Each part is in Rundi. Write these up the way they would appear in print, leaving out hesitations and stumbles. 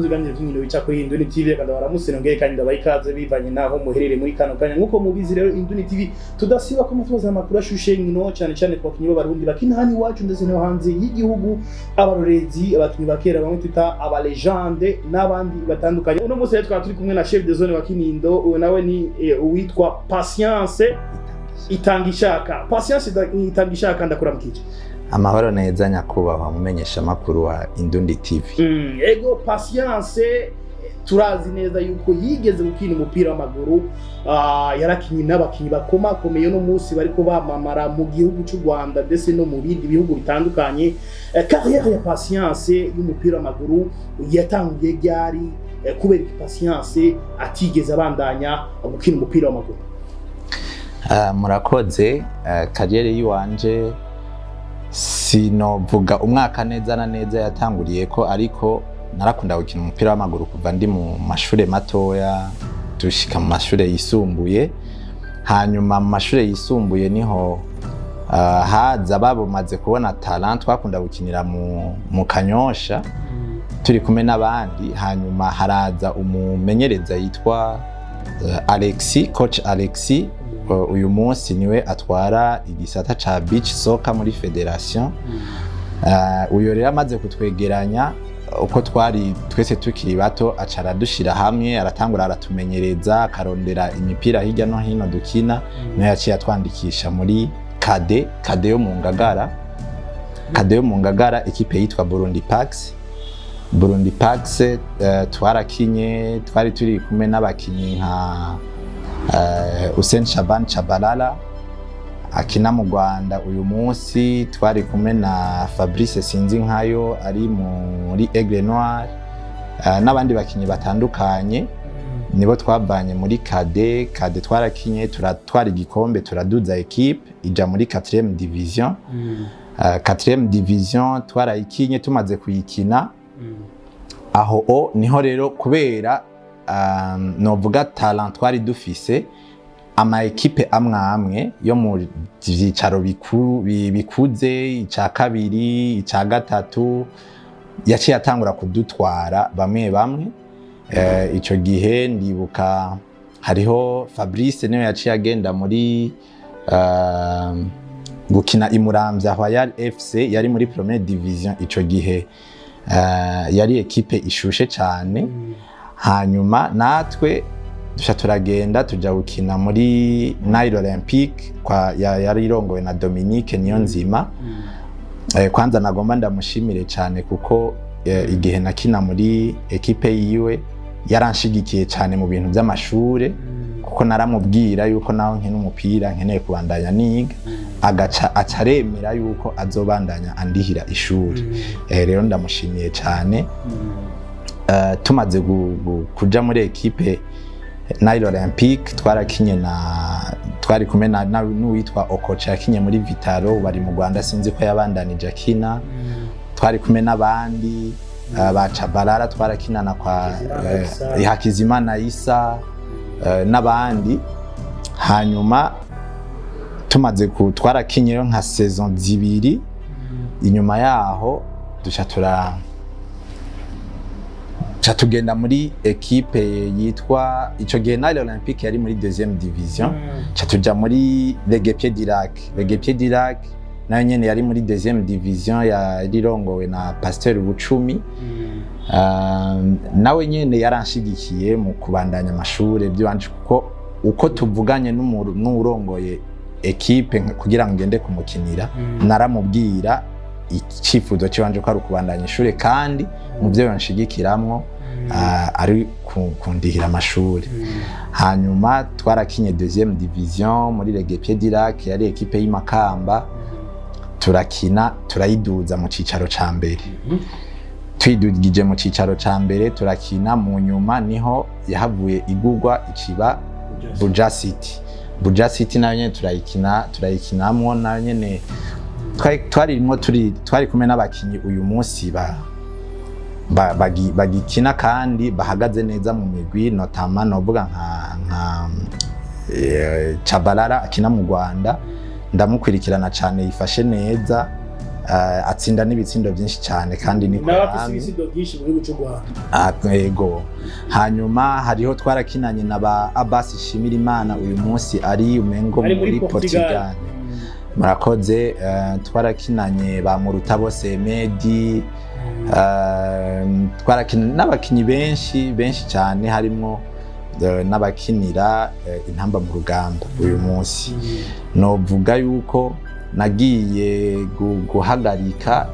Bakunzi ibiganiro by'inkino bica kuri Indundi TV, reka ndabaramutse nongeye kandi ndabaha ikaze bivanye naho muherereye muri kano kanya. Nk'uko mubizi rero, Indundi TV tudasiba ko mutubaza amakuru ashushe nkino, cyane cyane ku bakinyi b'Abarundi bakina hano iwacu ndetse no hanze y'igihugu, abarorezi, abakinyi ba kera bamwe twita aba légende n'abandi batandukanye. Uno munsi rero twaba turi kumwe na chef de zone wa Kinindo. Uwo nawe ni uwitwa Patience Itangishaka. Patience Itangishaka, ndakuramukije. Amahoro neza, nyakubahwa mumenyesha makuru wa Indundi TV. Ego, Patience turazi neza yuko yigeze gukina umupira w'amaguru, yarakinye n'abakinyi bakomakomeye no munsi bariko bamamara mu gihugu cy'u Rwanda ndetse no mu bindi bihugu bitandukanye. Carrière ya Patience y'umupira w'amaguru yatanguye ryari? Kubera iki Patience atigeze abandanya gukina umupira w'amaguru? Murakoze. Carrière yiwanje sinovuga umwaka neza na neza yatanguriye ko, ariko narakunda gukina umupira w'amaguru kuva ndi mu mashure matoya dushika mu mashure yisumbuye. Hanyuma mu mashure yisumbuye niho haza babumaze kubona talent. Twakunda gukinira mu Kanyosha turi kumwe n'abandi. Hanyuma haraza umumenyereza yitwa Alexis, coach Alexis. Uyu munsi niwe atwara igisata ca beach soccer muri fédération. Uyo rero amaze kutwegeranya uko twari twese tukiri bato, aca aradushira hamwe, aratangura aratumenyereza, akarondera imipira hirya no hino dukina. Niyo yaciye atwandikisha muri cadets, cadets yo mu Ngagara, cadets yo mu Ngagara, équipe yitwa Burundi Pax. Burundi Pax, twarakinye, twari turi kumwe n'abakinyi nka Hussein Shaban Chabalala akina mu Rwanda uyu munsi, twari kumwe na Fabrice Sinzinkayo ari muri Aigle Noir, n'abandi bakinyi batandukanye. Nibo twavanye muri cadets. Cadets twarakinye, turatwara igikombe, turaduza équipe ija muri 4e division. 4e division twarayikinye. Tumaze kuyikina aho o niho rero, kubera novuga talent twari dufise, ama équipe amwe amwe yo mu vyicaro bikuru bikuze, ica kabiri, ica gatatu, yaciye atangura kudutwara bamwe bamwe. Ico gihe ndibuka hariho Fabrice, niwe yaciye agenda muri gukina i Muramvya Royal FC, yari muri première division ico gihe. Yari équipe ishushe cane. Hanyuma natwe duca turagenda tuja gukina muri Nile Olympique kwa yari irongowe na Dominique Niyonzima. Kwanza nagomba ndamushimire cyane kuko igihe nakina muri équipe yiwe yaranshigikiye cyane mu bintu by'amashure, kuko naramubwira yuko naho nkina umupira nkeneye kubandanya niga, agaca aca aremera yuko azobandanya andihira ishuri. Rero ndamushimiye cyane. Tumaze kuja muri équipe Nile Olympique, twarakinye na twari kumwe na n'uwitwa Okocha yakinye muri Vital'O, bari mu Rwanda, sinzi ko yabandanije akina. Twari kumwe n'abandi ba Chabalala, twarakinana kwa Hakizimana Issa. Hakizimana Isa, n'abandi. Hanyuma tumaze ku twarakinyeyo nka saison 2. Inyuma yaho duca tura ca tugenda muri équipe yitwa, ico gihe Nile Olympique yari muri deuxième division, ca tuja muri Les Guêpiers du Lac. Les Guêpiers du Lac nayo nyene yari muri deuxième division, yari irongowe na Pasteur Bucumi. Nawe nyene yaranshigikiye mu kubandanya amashure by'iwanje, kuko uko tuvuganye n'uwurongoye équipe kugira ngo ngende kumukinira, naramubwira icyifuzo cy'iwanje ko ari ukubandanya ishure, kandi mu byo yanshigikiramwo ari kundihira amashuri. Hanyuma twarakinye deuxième division muri Les Guêpiers du Lac, yari équipe y'imakamba. Turakina, turayiduza mu cicaro ca mbere. Twidugije mu cicaro ca mbere turakina, mu nyuma niho yahavuye igugwa iciba Buja City. Buja City nayo nyene turayikina, turayikinamwo nayo nyene. Twarimwo turi twari kumwe n'abakinyi uyu munsi bagikina kandi bahagaze neza mu migwi, notamment novuga nka Chabalala akina mu Rwanda, ndamukurikirana cyane, yifashe neza. Atsinda n'ibitsindo byinshi cyane kandi niko N'abafise yamye. Ibitsindo byinshi mu gihugu cy'u Rwanda. Ah, yego. Hanyuma hariho twarakinanye na ba Abbas Shimirimana, uyu munsi ari umengo ari muri muri Portugal. Portugal. Murakoze. Twarakinanye ba Muruta bose, Medi, twarakinanye n'abakinyi benshi benshi cyane, harimwo n'abakinira Intamba mu Rugamba uyu munsi. Novuga yuko nagiye guhagarika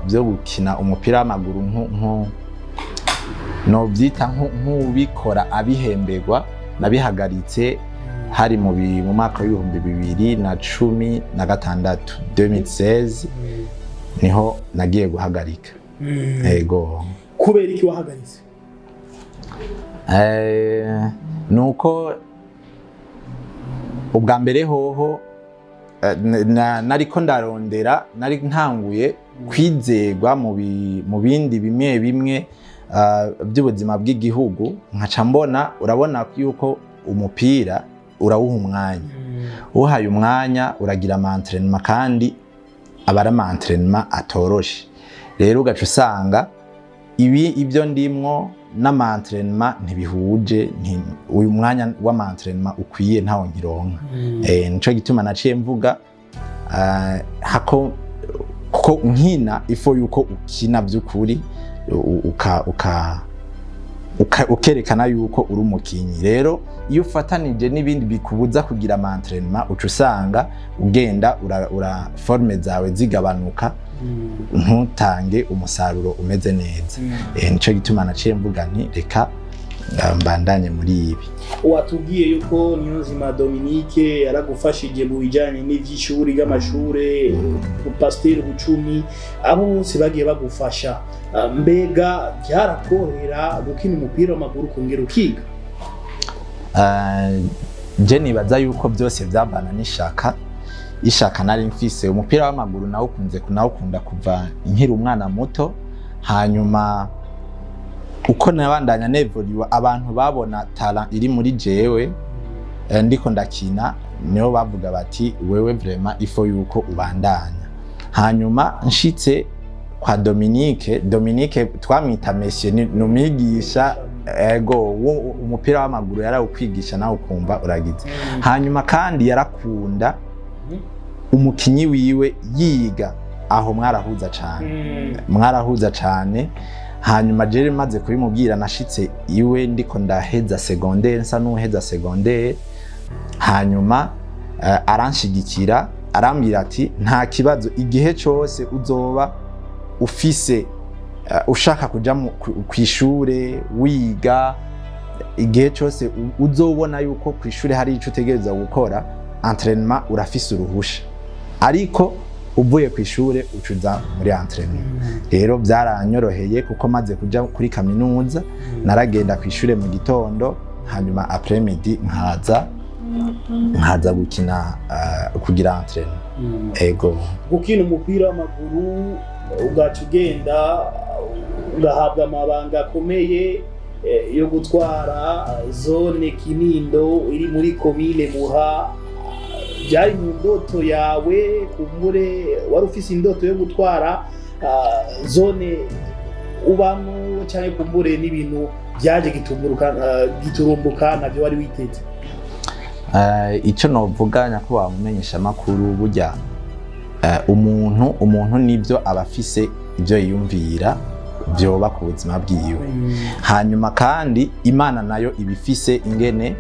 byo gukina umupira w'amaguru, novyita nk'ubikora abihemberwa, nabihagaritse hari mu mwaka w'2016, 2016, niho nagiye guhagarika. Ego. Kubera iki wahagaritse? Nuko ubwa mbere hoho nariko ndarondera, nari ntanguye kwizegwa mu bindi bimwe bimwe by'ubuzima bw'igihugu, nkaca mbona, urabona yuko umupira urawuha umwanya, uhaye umwanya uragira ama entraînement, kandi aba ari ama entraînement atoroshe. Rero ugaca usanga ibi ibyo ndimwo n'ama entraînement ntibihuje, uyu mwanya w'ama entraînement ukwiye ntawo nkironka. Nico gituma naciye mvuga hako kuko nkina ifo yuko ukina by'ukuri, ukerekana yuko uri umukinyi. Rero iyo ufatanije n'ibindi bikubuza kugira ama entraînement, uca usanga ugenda ura forme zawe zigabanuka, ntutange umusaruro umeze neza. Nico gituma naciye mvuga nti reka mbandanye muri ibi. Watubwiye yuko Niyonzima Dominique yaragufashije mu bijyanye n'iby'ishuri ry'amashure, Pasiteri Bucumi, abo bose bagiye bagufasha. Mbega byarakorohera gukina umupira w'amaguru ukongera ukiga? Je nibaza yuko byose byavana n'ishaka, ishaka nari mfise. Umupira w'amaguru nawukunze kunawukunda kuva nkiri umwana muto. Hanyuma uko nabandanya nevuriwa, abantu babona talent iri muri jewe, ndiko ndakina, niho bavuga bati wewe vraiment il faut yuko ubandanya. Hanyuma nshitse kwa Dominique, Dominique twamwita monsieur, ni umwigisha, ego, umupira w'amaguru yarawukwigisha nawe ukumva uragize. Hanyuma kandi yarakunda umukinyi wiwe yiga, aho mwarahuza cane, mwarahuza cane. Hanyuma jere maze kubimubwira, nashitse iwe ndiko ndaheza secondaire, nsa n'uheza secondaire. Hanyuma aranshigikira, arambwira ati nta kibazo, igihe cyose uzoba ufise ushaka kuja kw'ishure wiga, igihe cyose uzobona yuko kw'ishure hari ico utegereza gukora, entraînement urafise uruhusha, ariko uvuye kw'ishure ucuza muri entraînement. Rero byaranyoroheye kuko maze kuja kuri kaminuza naragenda kw'ishure mu gitondo, hanyuma après midi nkaza gukina, kugira entraînement. Ego. Gukina umupira w'amaguru ugaca ugenda ugahabwa amabanga akomeye yo gutwara zone Kinindo iri muri komine Muha, byari mu ndoto yawe? Kumbure wari ufise indoto yo gutwara zone ubamo, cyangwa kumbure n'ibintu byaje giturumbuka navyo wari witeze? Icyo novuga, nyakubahwa mumenyesha makuru, burya umuntu nibyo aba afise ibyo yiyumvira vyoba ku buzima bwiwe. Hanyuma kandi Imana nayo iba ifise ingene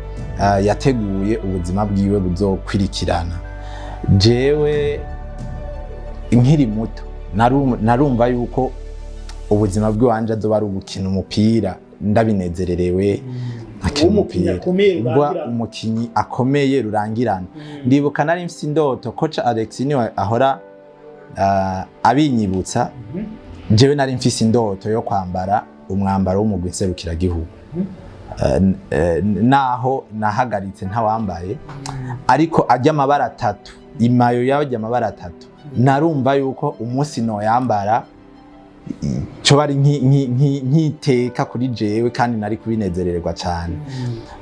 yateguye ubuzima bwiwe buzokwirikirana. Jewe nkiri muto narumva yuko ubuzima bw'iwanje azoba ari ugukina umupira ndabinezererewe, nkakina Umukinyi umupira akomeye mba rurangirana. Umukinyi akomeye rurangirana. Ndibuka nari mfise indoto, coach Alex niwe ahora abinyibutsa. Jewe nari mfise indoto yo kwambara umwambaro w'umugwi nserukiragihugu. Naho nahagaritse ntawambaye, ariko ajya amabara atatu, imayo yajya amabara atatu, narumva yuko umunsi noyambara coba ari nk'iteka kuri jewe, kandi nari kubinezererwa cyane.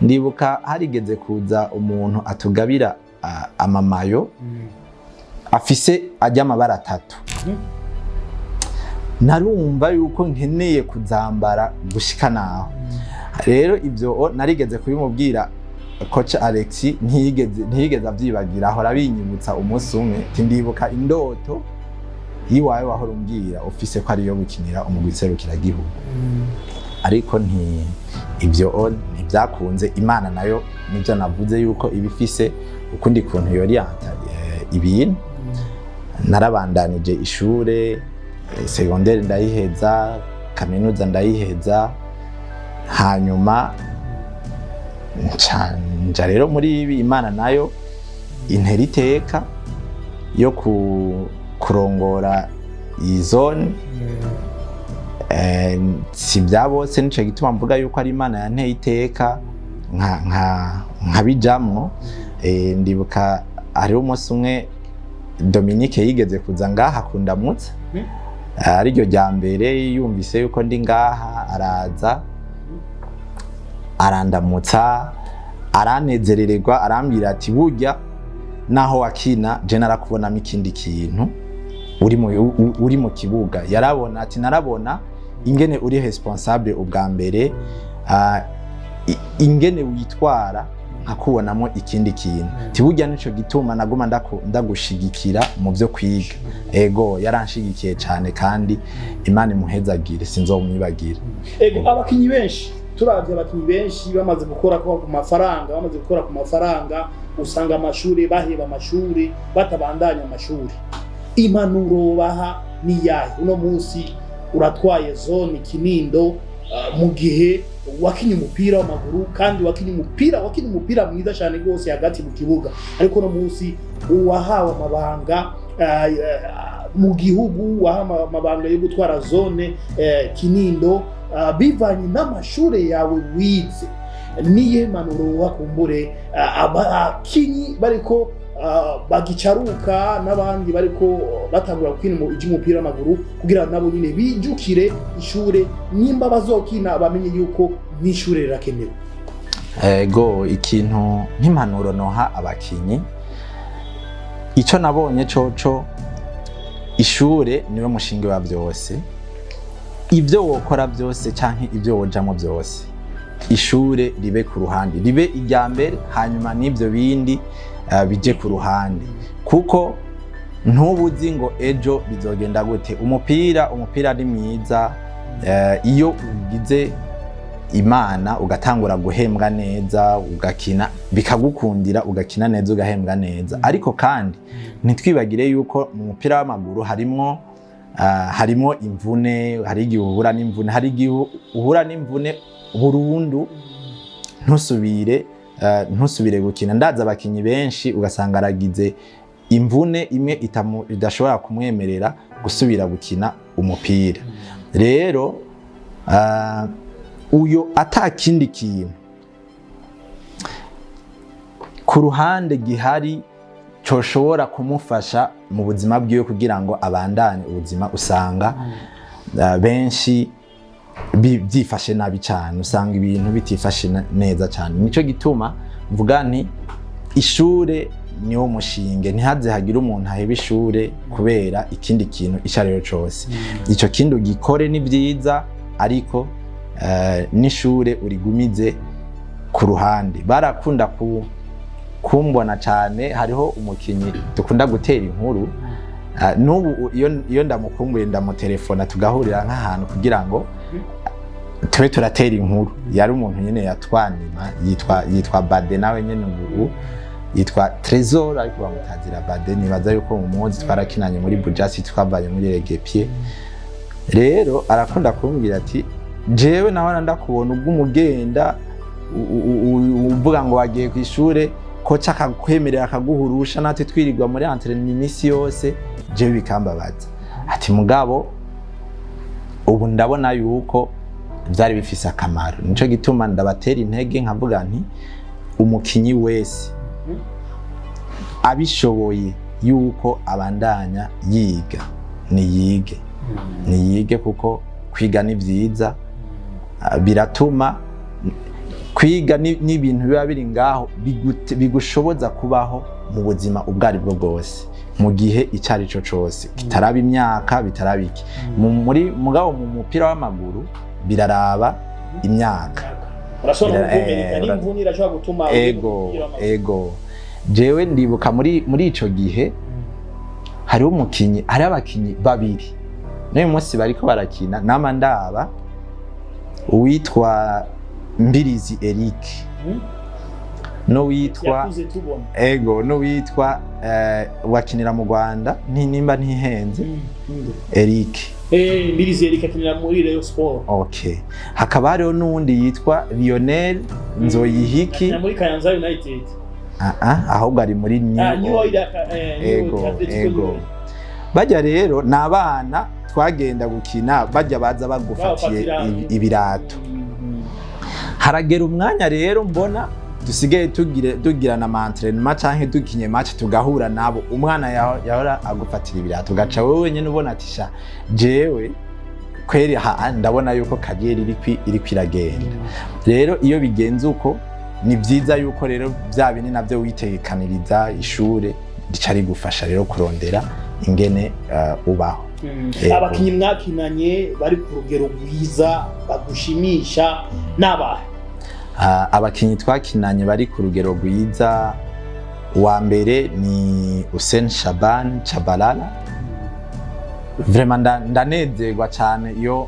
Ndibuka harigeze kuza umuntu atugabira amamayo. Afise ajya amabara atatu. Narumva yuko nkeneye kuzambara gushika naho. Rero ibyo narigeze kubimubwira coach Alex, ntiyigeze avyibagira, ahora abinyibutsa. Umunsi umwe ati: "Ndibuka indoto yiwawe wahora umbwira ufise ko ariyo gukinira umugwi serukiragihugu." Ariko ibyo ntibyakunze. Imana nayo, nibyo navuze yuko iba ifise ukundi kuntu yoriyanta ibintu. Narabandanije ishure, secondaire ndayiheza, kaminuza ndayiheza, hanyuma nca nja rero muri ibi. Imana nayo intera iteka yo kurongora iyi zone. Si bya bose, nico gituma mvuga yuko ari Imana yanteye iteka nkabijamwo. Ndibuka hariho umunsi umwe Dominique yigeze kuza ngaha kundamutsa, ariryo rya mbere yumvise yuko ndi ngaha, araza arandamutsa, aranezerererwa, arambwira ati: "Burya naho wakina, je narakubonamo ikindi kintu uri mu kibuga." Yarabona ati: "Narabona ingene uri responsable ubwa mbere, ingene witwara, nkakubonamo ikindi kintu." Ati: "Burya nico gituma naguma ndagushigikira mu byo kwiga." Ego, yaranshigikiye cyane kandi Imana imuhezagire, sinzomwibagira. Ego, abakinyi benshi, turavye abakinyi benshi bamaze gukora ku mafaranga, bamaze gukora ku mafaranga, usanga amashuri baheba, amashuri batabandanya amashuri. Impanuro baha ni yahe? Uno munsi uratwaye zone Kinindo, mu gihe wakinye umupira w'amaguru, kandi wakinye umupira mwiza cyane rwose hagati mu kibuga, ariko uno munsi uwahawe amabanga mu gihugu, wahawe amabanga yo gutwara zone Kinindo, bivanye n'amashure yawe wize, niye mpanuro wakumbure abakinyi bariko bagicaruka n'abandi bariko batangura gukina iby'umupira w'amaguru, kugira nabo nyine bijukire ishure, nimba bazokina bamenye yuko n'ishure rirakenewe? Ego, ikintu nk'impanuro noha abakinyi, ico nabonye coco, ishure niwe mushinge wa byose. Ibyo wokora byose canke ibyo wojamo byose, ishure ribe ku ruhande, ribe irya mbere, hanyuma n'ibyo bindi bije ku ruhande, kuko ntubuzi ngo ejo bizogenda gute. Umupira ni mwiza, iyo ugize Imana ugatangura guhembwa neza, ugakina bikagukundira, ugakina neza, ugahembwa neza. Ariko kandi ntitwibagire yuko mu mupira w'amaguru harimwo imvune. Hari igihe uhura n'imvune, hari igihe uhura n'imvune burundu ntusubire gukina. Ndaza abakinyi benshi ugasanga aragize imvune imwe idashobora kumwemerera gusubira gukina umupira. Rero uyo ata kindi kintu ku ruhande gihari coshobora kumufasha mu buzima bwiwe kugira ngo abandanye ubuzima, usanga benshi byifashe nabi cyane, usanga ibintu bitifashe neza cyane. Nico gituma mvuga nti ishure niwo mushinge, ntihaze hagire umuntu aheba ishure kubera ikindi kintu icyo ari cyo cyose. Icyo kindi ugikore ni byiza, ariko n'ishure urigumize ku ruhande. Barakunda kumbona cyane, hariho umukinyi dukunda gutera inkuru. N'ubu iyo ndamukumbuye ndamutelefona, tugahurira nk'ahantu kugira ngo tube turatera inkuru. Yari umuntu nyine yatwanima, yitwa Bade, nawe nyine ubu yitwa Trésor ariko bamutazira Bade. Nibaza yuko mumuzi, twarakinanye muri Bujasi, twavanye muri Regepie. Rero arakunda kumbwira ati: "Jewe nawe ndakubona ubwo umugenda uvuga ngo wagiye ku ishure, coach akakwemerera akaguhurusha, natwe twirirwa muri entraînement iminsi yose, jewe bikambabaza." Ati: "Mugabo ubu ndabona yuko byari bifise akamaro." Nico gituma ndabatera intege nkavuga nti umukinyi wese abishoboye yuko abandanya yiga, niyige, niyige, kuko kwiga ni byiza. Biratuma kwiga n'ibintu biba biri ngaho bigushoboza kubaho mu buzima ubwo ari bwo bwose. Mu gihe icyo ari cyo cose, kitaraba imyaka, bitaraba iki. Muri mugabo mu mupira w'amaguru biraraba imyaka. Urashobora no gukomereka n'imvune irashobora gutuma Ego. umupira w'amaguru. Ego, jewe ndibuka muri ico gihe hariho umukinyi, hariho abakinyi babiri n'uyu munsi bariko barakina, nama ndaba uwitwa Mbirizi Eric n'uwitwa Yakuze tubona. Ego, n'uwitwa wakinira mu Rwanda, nimba ntihenze. Ninde? Eric. Mbirizi Eric akinira muri Rayon Sport. Okay, hakaba hariho n'uwundi yitwa Lionel Nzoyihiki. Akinira muri Kayanza United. Ah, ah, ahubwo ari muri New Ah, New Oil. Oil, New Ego. Atletico Ego. New Oil. Bajya rero ni abana twagenda gukina, bajya baza bagufatiye Babafatira- ibirato. Haragera umwanya rero mbona dusigaye tugirana ama entraînement canke dukinye match, tugahura nabo, umwana yahora agufatira ibirato, ugaca wowe wenyene ubona ati: "Sha, jewe kweri ndabona yuko carrière iriko iragenda." Rero iyo bigenze uko, ni vyiza yuko rero vya bindi navyo witegekaniriza, ishure rica rigufasha rero kurondera ingene ubaho. Yego. Abakinyi mwakinanye bari ku rugero rwiza bagushimisha n'abahe? Abakinyi twakinanye bari ku rugero rwiza, uwa mbere ni Hussein Shaban Chabalala. Vraiment ndanezerwa cyane iyo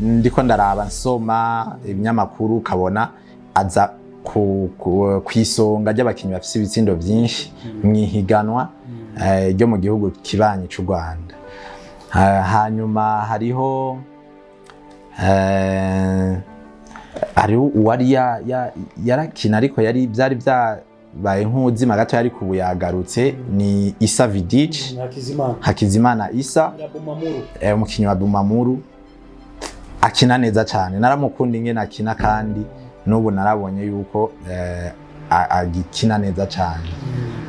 ndiko ndaraba, nsoma ibinyamakuru, ukabona aza ku isonga ry'abakinyi bafise ibitsindo vyinshi mw'ihiganwa ryo mu gihugu kibanyi c'u Rwanda. Hanyuma hariho uwari yarakina, ariko yari byari byabaye nk'uzima gato, ariko ubu yagarutse, ni Isa Vidic. Hakizimana. Hakizimana Isa. Ya Bumamuru. Umukinnyi wa Bumamuru akina neza cyane, naramukunda ingene akina, kandi n'ubu narabonye yuko agikina neza cyane.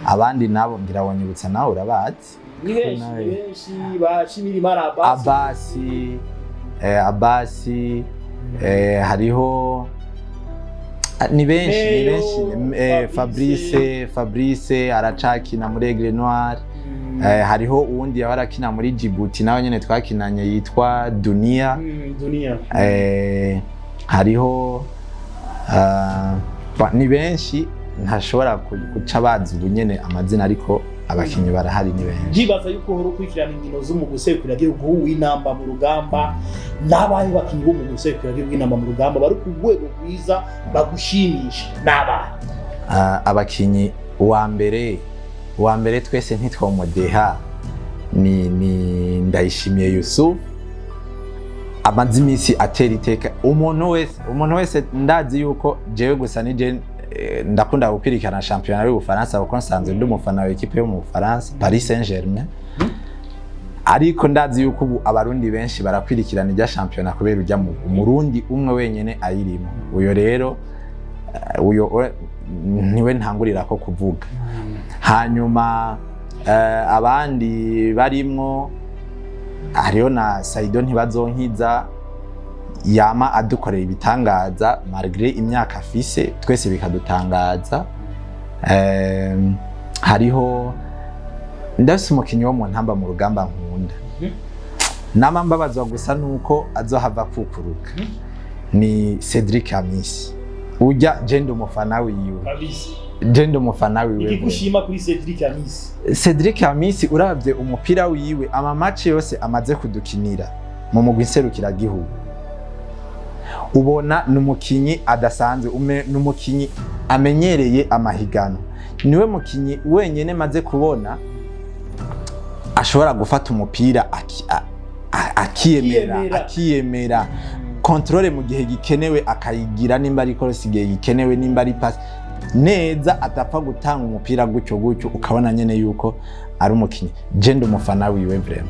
Abandi nabo ngira wonyibutsa, nawe urabazi. Ni benshi, ni benshi, ba Shimirimana Abbas. Abasi, hariho ni benshi, ni Meyo, benshi. Fabrice. Fabrice aracakina muri Aigle Noir. Hariho uwundi yahora akina muri Djibouti, nawe nyene twakinanye, yitwa Dunia. Dunia. Hariho ni benshi, ntashobora guca bazi ubu nyene amazina, ariko abakinyi barahari, ni benshi. Ndibaza yuko uhora ukurikirana inkino zo mu gihugu w'Intamba mu Rugamba. N'abahe bakinyi bo mu gihugu w'Intamba mu Rugamba bari ku rwego rwiza bagushimisha, n'abahe? Abakinyi, uwa mbere twese ntitwomudeha ni Ndayishimiye Yusuf, amaze iminsi atera iteka umuntu wese. Umuntu wese ndazi yuko jewe gusa ni je ndakunda gukurikirana shampiyona y'Ubufaransa, kuko nsanzwe ndi umufana wa équipe yo mu Bufaransa, Paris Saint-Germain, ariko ndazi yuko ubu Abarundi benshi barakwirikirana ijya shampiyona kubera ujya mu Umurundi umwe wenyene ayirimo. Uyo rero uyo niwe ntangurira ko kuvuga. Hanyuma abandi barimwo, hariho na Saido Ntibazonkiza, yama adukorera ibitangaza malgré imyaka afise, twese bikadutangaza. Hariho, ndafise umukinyi wo mu Ntamba mu Rugamba nkunda, nama mbabazwa gusa nuko azohava kukuruka, ni Cedric Amisi. Ujya je ndi umufana wiwe. Kabisa. Je ndi umufana wiwe. Ikigushima kuri Cedric Amisi? Cedric Amisi, uravye umupira wiwe, ama match yose amaze kudukinira mu mugwi nserukiragihugu, ubona ni umukinyi adasanzwe, ni umukinyi amenyereye amahiganwa. Niwe mukinyi wenyene maze kubona ashobora gufata umupira akiyemera. Akiyemera. Akiyemera, contrôle mu gihe gikenewe akayigira, nimba ari cross igihe gikenewe, nimba ari passe neza, atapfa gutanga umupira gutyo gutyo, ukabona nyene yuko ari umukinyi. Je ndi umufana wiwe vraiment.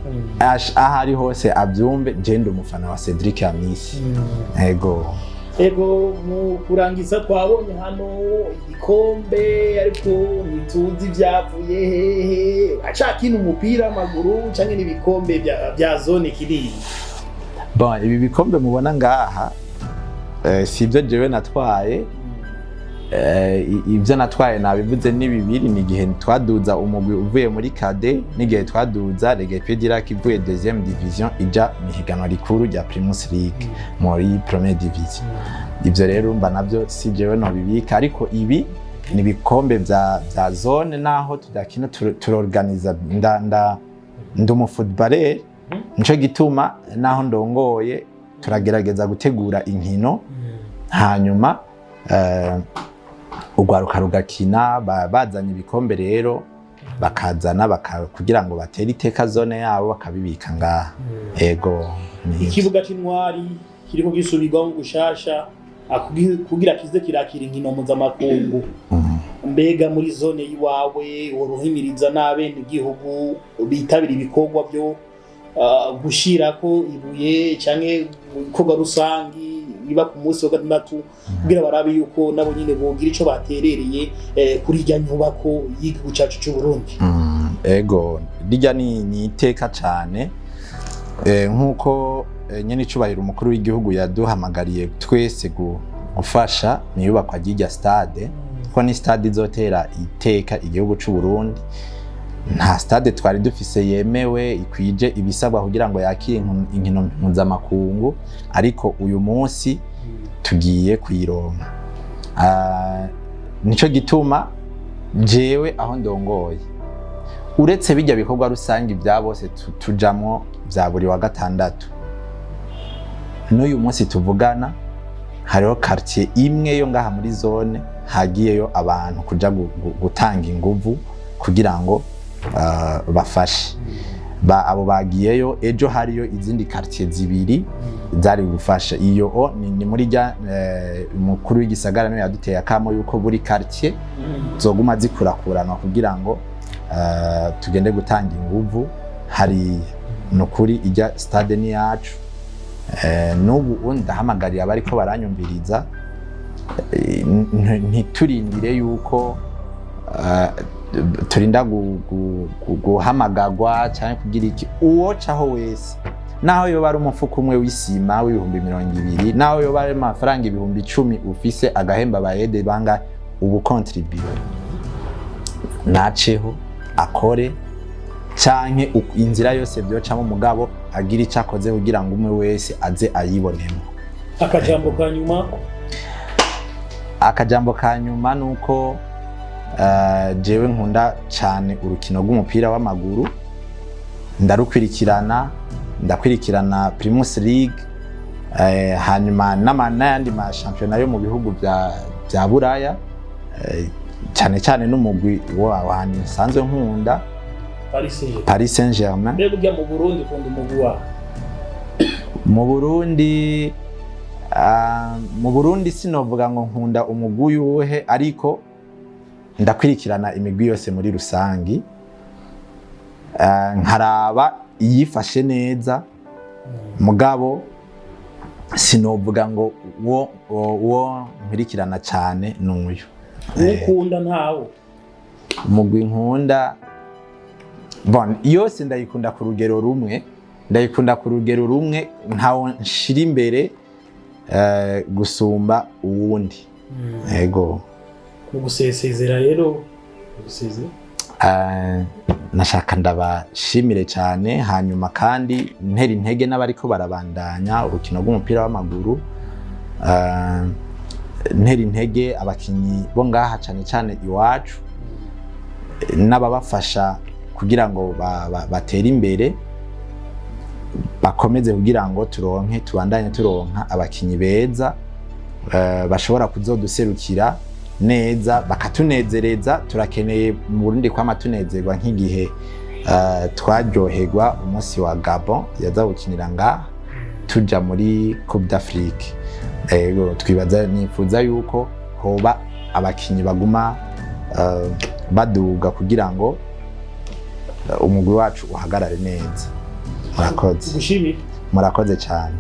Aho ari hose abyumve, je ndi umufana wa Cedric Amisi, ego. Ego, mu kurangiza, twabonye hano igikombe, ariko ntituzi ibyavuye hehe. Acakina umupira w'amaguru canke n'ibikombe bya zone kinini? Bon, ibi bikombe mubona ngaha si ibyo jewe natwaye. Ibyo natwaye nabivuze ni bibiri: ni igihe twaduza umugwi uvuye muri cadets, n'igihe twaduza Les du Lac ivuye deuxième division ija mu ihiganwa rikuru rya Primus League muri première division. Ibyo rero mba nabyo si jewe nobibika, ariko ibi ni ibikombe vya zone naho tudakina turorganiza. Nda ndi umufootballeur, nico gituma naho ndongoye turagerageza gutegura inkino, hanyuma urwaruka rugakina. Bazanye ibikombe rero bakazana kugira ngo batere iteka zone yabo, bakabibika ngaha. Ego, ni ivyo. Ikibuga c'Intwari kiriko gisubirwamo gushasha kugira kize kirakira inkino mpuzamakungu. Mbega muri zone y'iwawe woruhimiriza n'abenegihugu bitabira ibikorwa byo gushirako ibuye canke ibikorwa rusangi biba ku munsi wa gatandatu, kugira barabe yuko nabo nyene bogira ico baterereye kuri irya nyubako y'igihugu cacu c'u Burundi? Ego, rirya ni iteka cane. Nk'uko nyene icubahiro umukuru w'igihugu yaduhamagariye twese gufasha mu iyubakwa ry'irya stade, kuko ni stade izotera iteka igihugu c'u Burundi. Nta stade twari dufise yemewe ikwije ibisabwa kugira ngo yakire inkino mpuzamakungu, ariko uyu munsi tugiye kuyironka. Nico gituma jewe aho ndongoye, uretse bijya bikorwa rusange bya bose tujamwo bya buri wa gatandatu, n'uyu munsi tuvugana hariho quartier imwe yo ngaha muri zone hagiyeyo abantu kuja gutanga inguvu kugira ngo bafashe. Abo bagiyeyo ejo, hariyo izindi quartier zibiri zari gufasha. Iyo o ni muri rya umukuru w'igisagara niwe yaduteye akamo yuko buri quartier zoguma zikurakuranwa kugira ngo tugende gutanga inguvu hariya. Ni ukuri ijya stade ni yacu. N'ubu ndahamagarira abariko baranyumviriza, ntiturindire yuko turinda guhamagagwa cyangwa kugira iki. Uwocaho wese, naho yoba ari umufuko umwe w'isima w'20,000, naho yoba ari amafaranga 10,000 ufise agahemba abayede banga ubu contribuer, naceho akore canke inzira yose vyocamo, umugabo agira ico akoze kugira ngo umwe wese aze ayibonemo. Akajambo ka nyuma? Akajambo ka nyuma nuko jewe nkunda cane urukino rw'umupira w'amaguru, ndarukwirikirana, ndakwirikirana Primus League, hanyuma n'ayandi mashampiyona yo mu bihugu vya Buraya, cane cane n'umugwi wanje nsanzwe nkunda. Paris Saint-Germain. Paris Saint-Germain. Mbega ujya mu Burundi ukunda umugwi wawe? Mu Burundi sinovuga ngo nkunda umugwi uwuhe, ariko ndakwirikirana imigwi yose muri rusangi, nkaraba iyifashe neza. Mugabo sinovuga ngo wo nkurikirana cyane n'uyu. Ukunda ntawo? Umugwi nkunda, bon, yose ndayikunda ku rugero rumwe, ndayikunda ku rugero rumwe, ntawo nshira imbere gusumba uwundi. Ego. Mu gusesezera rero, mu gusezera. Nashaka ndabashimire cyane, hanyuma kandi ntera intege n'abariko barabandanya urukino rw'umupira w'amaguru, ntera intege abakinyi bo ngaha cyane cyane iwacu n'ababafasha kugira ngo batere imbere, bakomeze kugira ngo turonke, tubandanye turonka abakinyi beza bashobora kuzoduserukira neza bakatunezereza. Turakeneye mu Burundi kwama tunezerwa nk'igihe twaryoherwa umunsi wa Gabon yaza gukinira ngaha tuja muri Coupe d'Afrique. Ego, twibaza, nifuza yuko hoba abakinyi baguma baduga kugira ngo umugwi wacu uhagarare neza. Murakoze. Gushimira. Murakoze cyane.